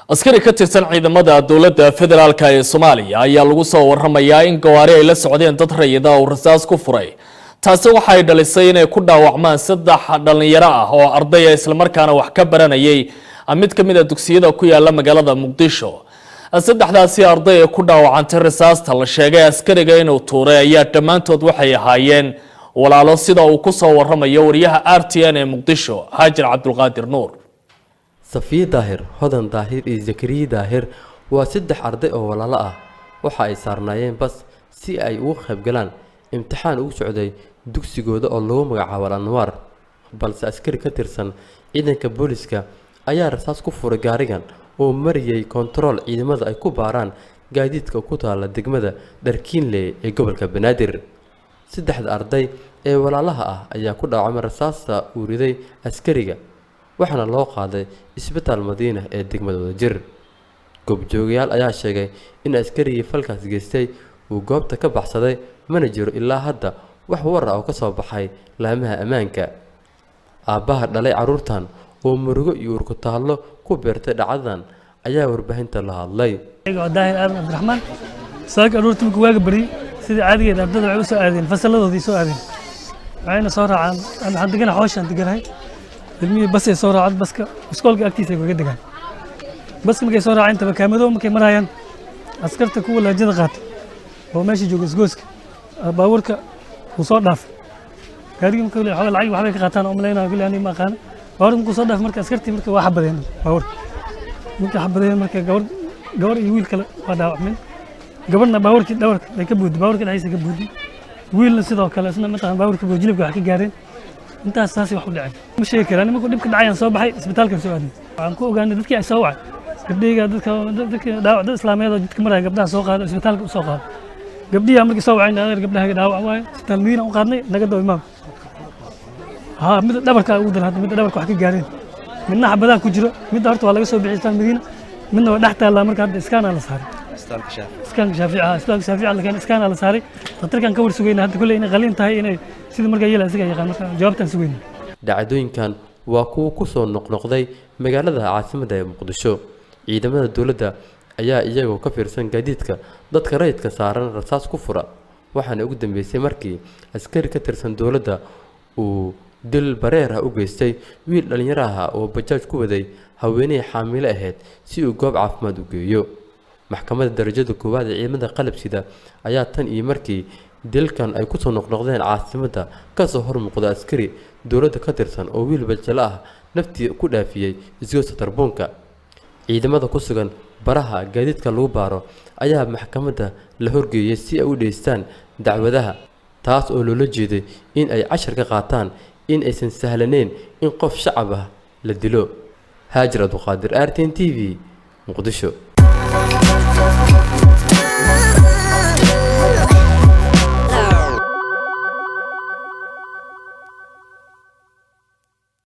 Askari ka tirsan ciidamada dowladda federaalka ee Soomaaliya ayaa lagu soo waramayaa in gawaari ay la socdeen dad rayida uu rasaas ku furay. Taasi waxay dhalisay inay ku dhaawacmaan saddex dhalinyaro ah oo ardaya, islamarkaana wax ka baranayay mid ka mid ah dugsiyada ku yaala magaalada Muqdisho. Saddexdaasi arday ee ku dhaawacantay rasaasta la sheegay askariga inuu tuuray ayaa dhammaantood waxay ahaayeen walaalo, sida uu ku soo waramayo wariyaha RTN ee Muqdisho, Haajir Cabdulqaadir Nuur. Safiye Daahir, Hodan Daahir iyo Zakariye Daahir waa saddex arday oo walaalo ah. Waxa ay saarnaayeen bas si ay ugu qayb galaan imtixaan ugu socday dugsigooda oo lagu magacaabo Al Anwaar, balse askari ka tirsan ciidanka booliska ayaa rasaas ku furay gaarigan oo mariyay kontarool ciidamada ay ku baaraan gaadiidka ku taala degmada Dharkiinley ee gobolka Banaadir. Saddexda arday ee walaalaha ah ayaa ku dhaawacmay rasaasta uu riday askariga, waxaana loo qaaday Isbitaal Madiina ee degmada Wadajir. Goobjoogayaal ayaa sheegay in askarigii falkaas geystay uu goobta ka baxsaday, mana jiro ilaa hadda wax war ah oo ka soo baxay laamaha ammaanka. Aabbaha dhalay carruurtan oo murugo iyo uurkutaallo ku beertay dhacdadan ayaa warbaahinta la hadlay. Daahir Aadan Cabdiraxmaan. Saaka aroortii markuu waaga baryey, sidii caadigeed ardada waxay u soo aadeen fasalladoodii soo aadeen, waxayna soo raacaan. Waxaan deganahay xooshaan deganahay. Ilmihii basay soo raacaan, baska iskoolka agtiisa ay kaga degaan. Baska markay soo raaceen, tabakaamadow markay marayaan, askarta kuwa laajada qaata oo meesha jooga isgooska baabuurka wuu soo dhaafay gaarigii. Marka xoogaa lacag waxbay ka qaataan oo malaynaya kulli, aniga ma aqaano. Baabuurka markuu soo dhaafay, marka askartii marka waa xabadeen baabuurka. Markay xabadeen, marka gabar iyo wiil kale waa dhaawacmeen. Gabadhna baabuurkii dhawarka bay ka buudi, baabuurka dhexdiisa ka buudi. Wiilna sidoo kale isna mataqan baabuurka buu jilibka wax ka gaareen. Intaas saasay wax u dhaceen. Ma sheegi karaan. Markuu dhibka dhacayaan soo baxay, isbitaalkan soo aadnay. Waxaan ku ogaanay dadkii ay soo wacay gabdhayga, dadka dhaawac, dad islaameed oo jidka maraya gabdhaha soo qaado, isbitaalka u soo qaado. Gabdhihi markii soo wacay, adeer, gabdhaha dhaawac waaye, isbitaal Madiina u qaadnay, naga daba imaam. Haa, mid dhabarka ugu daran hadda, midda dhabarka wax ka gaareen, midna xabadaha ku jiro. Midda horta waa laga soo bixiyay isbitaal Madiina, midna waa dhex taallaa. Marka hadda iskaanaa la saaray, iskaanka Shaafici. Haa, isbitaalka Shaafici la keenay, iskaanaa la saaray. Dhakhtarkan ka war sugayna hadda kulley inay qaliin tahay, inay sidii markaa yeela isaga yaqaan. Marka jawaabtaan sugayna. Dhacdooyinkan waa kuwo ku soo noqnoqday magaalada caasimadda ee Muqdisho. Ciidamada dowladda ayaa iyagoo ka fiirsan gaadiidka dadka rayidka saaran rasaas ku fura, waxaana ugu dambeysay markii askari ka tirsan dowladda uu dil bareer ah u geystay wiil dhallinyaro ah oo bajaaj ku waday haweeney xaamilo ahayd si uu goob caafimaad u geeyo. Maxkamadda darajada koowaad ee ciidamada qalab sida ayaa tan iyo markii dilkan ay kusoo noqnoqdeen caasimadda kasoo hor muuqda askari dowladda ka tirsan oo wiil bajalo ah naftii ku dhaafiyey isgoyska Tarbuunka. Ciidamada ku sugan baraha gaadiidka lagu baaro ayaa maxkamadda la horgeeyey si ay u dhegeystaan dacwadaha, taas oo loola jeeday in ay cashar ka qaataan in aysan sahlaneyn in qof shacab ah la dilo. Haajir Abduqaadir, RTN TV, Muqdisho.